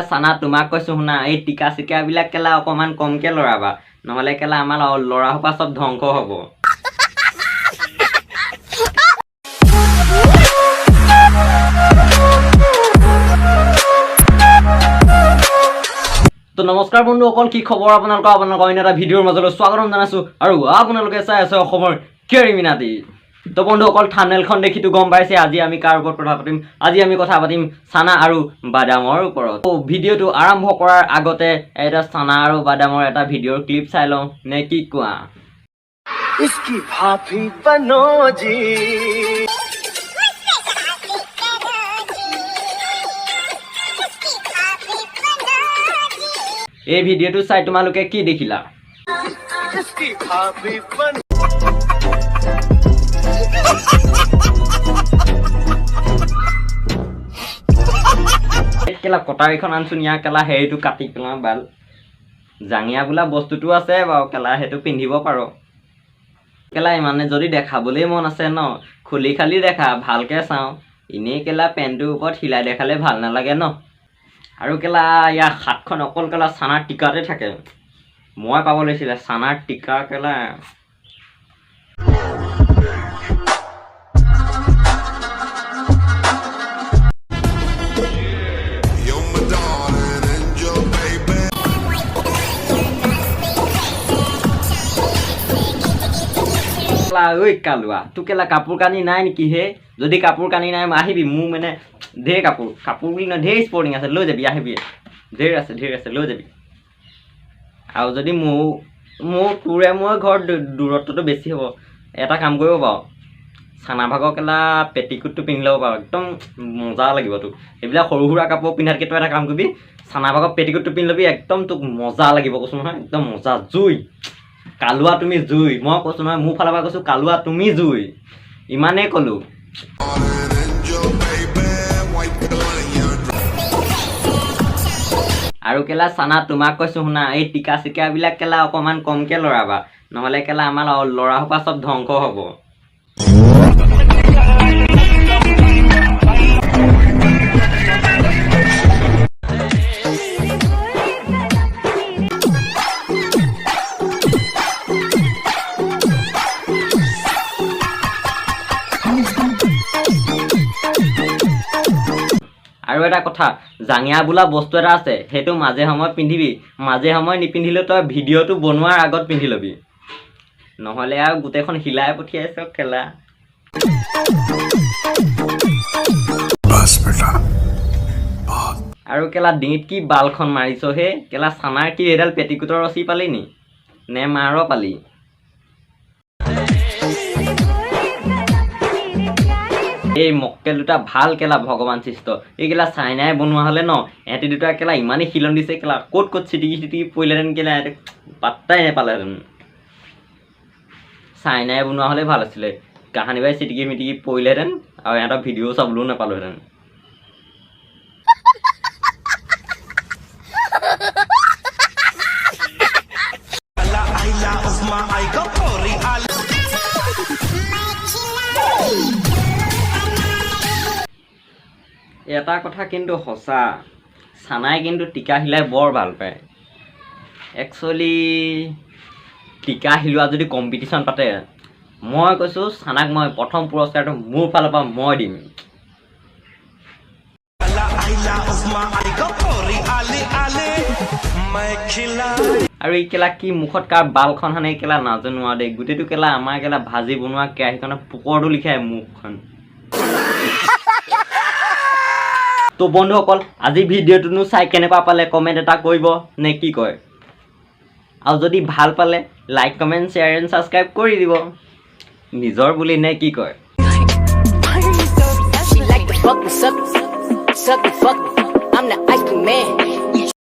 চানা, তোমাক কৈছো শুনা, এই টিকা চিকাবিলাক কেলা অকণমান কমকে লৰাবা, নহ'লে কেলা আমাৰ ল'ৰা সোপা চব ধ্বংস হ'ব। তো নমস্কাৰ বন্ধুসকল, কি খবৰ আপোনালোকৰ? আপোনালোকৰ অন্য এটা ভিডিঅ'ৰ মাজলৈ স্বাগতম জনাইছোঁ আৰু আপোনালোকে চাই আছে অসমৰ কেৰিমিনাটি। তো বন্ধুসকল, থাম্বনেইলখন দেখিতো গম পাইছে আজি আমি কাৰ ওপৰত কথা পাতিম। আজি আমি কথা পাতিম চানা আৰু বাদামৰ ওপৰত। তো ভিডিঅ'টো আৰম্ভ কৰাৰ আগতে এটা চানা আৰু বাদামৰ এটা ভিডিঅ'ৰ ক্লিপ চাই লওঁ নে কি কোৱা? इसकी भाभी बनो जी। এই ভিডিঅ'টো চাই তোমালোকে কি দেখিলা? इसकी भाभी बन কেলা কটাৰীখন আনচোন ইয়াৰ, কেলা হেৰিটো কাটি পেলাওঁ। বাল জাঙিয়া বোলা বস্তুটো আছে বাৰু কেলা, সেইটো পিন্ধিব পাৰ কেলা। ইমানে যদি দেখাবলৈ মন আছে ন, খুলি খালি দেখা, ভালকে চাওঁ। এনেই কেলা পেণ্টটোৰ ওপৰত হিলাই দেখালে ভাল নালাগে ন। আৰু কেলা ইয়াৰ হাতখন অকল কেলা চানাৰ টিকাতে থাকে। মই পাব লাগিছিলে চানাৰ টিকা কেলা। You're my darling angel, baby. কেলা ঐ কালুৱা, তোৰ কেলা কাপোৰ কানি নাই নেকি হে? যদি কাপোৰ কানি নাই, আহিবি, মোৰ মানে ঢেৰ কাপোৰ, কাপোৰ বুলি নহয়, ঢেৰ স্পৰ্টিং আছে, লৈ যাবি, আহিবি। ঢেৰ আছে, ঢেৰ আছে, লৈ যাবি। আৰু যদি মোৰ তোৰে মই ঘৰত দূৰত্বটো বেছি হ'ব, এটা কাম কৰিব পাৰ, চানা ভাগৰ কেলা পেটিকোটটো পিন্ধি ল'ব পাৰ, একদম মজা লাগিব তোক। এইবিলাক সৰু সুৰা কাপোৰ পিন্ধাতকৈ তই এটা কাম কৰিবি, চানা ভাগৰ পেটিকোটটো পিন্ধি ল'বি, একদম তোক মজা লাগিব, কৈছোঁ নহয়, একদম মজা। জুই কালুৱা, তুমি জুই, মই কৈছোঁ নহয়, মোৰ ফালৰ পৰা কৈছোঁ, কালুৱা তুমি জুই, ইমানেই ক'লোঁ। Darling angel, baby. Wipe the line, you're আৰু কেলা চানা, তোমাক কৈছোঁ শুনা, এই টিকা চিকাবিলাক কেলা অকণমান কমকে লৰাবা, নহ'লে কেলা আমাৰ ল'ৰা সোপা চব ধ্বংস হ'ব। আৰু এটা কথা, জাঙিয়া বোলা বস্তু এটা আছে, সেইটো মাজে সময়ে পিন্ধিবি। মাজে সময়ে নিপিন্ধিলেও তই ভিডিঅ'টো বনোৱাৰ আগত পিন্ধি ল'বি, নহ'লে আৰু গোটেইখন হিলাই পঠিয়াইছ কেলা। बस बेटा। আৰু কেলা ডিঙিত কি বালখন মাৰিছ হে কেলা? চানাৰ কি এইডাল পেটিকোটৰ ৰছী পালি নি নে মাৰ পালি? এই মক্কেল দুটা ভাল কেলা ভগৱান সৃষ্ট। এই কেলা চাইনাই বনোৱা হ'লে ন, এহঁতি দুটা কেলা ইমানেই শিলন দিছে কেলা, ক'ত ক'ত চিটিকি চিটিকি পৰিলেহেঁতেন কেলা, এহঁতে পাত্তাই নেপালেহেঁতেন। চাইনাই বনোৱা হ'লে ভাল আছিলে, কাহানিবাই চিটিকি মিটিকি পৰিলেহেঁতেন আৰু ইহঁতৰ ভিডিঅ' চাবলৈও নাপালোহেঁতেন। এটা কথা কিন্তু সঁচা, চানাই কিন্তু টিকা হিলাই বৰ ভাল পায়। একচুৱেলি টিকা হিলোৱা যদি কম্পিটিশ্যন পাতে, মই কৈছোঁ চানাক মই প্ৰথম পুৰস্কাৰটো মোৰ ফালৰ পৰা মই দিম। আৰু এই কেলা কি মুখত কাৰ বালখন সানে কেলা নাজানো আৰু দেই, গোটেইটো কেলা আমাৰ কেলা ভাজি বনোৱা কেৰাহীখনৰ পোকৰটো লিখাই মুখখন। তো বন্ধুসকল, আজি ভিডিঅ'টোনো চাই কেনেকুৱা পালে কমেণ্ট এটা কৰিব নে কি কয়? আৰু যদি ভাল পালে like, comment, share and subscribe কৰি দিব, নিজৰ বুলি নে কি কয়? She like to fuck me, suck me, suck me, fuck me. I'm the ice cream man.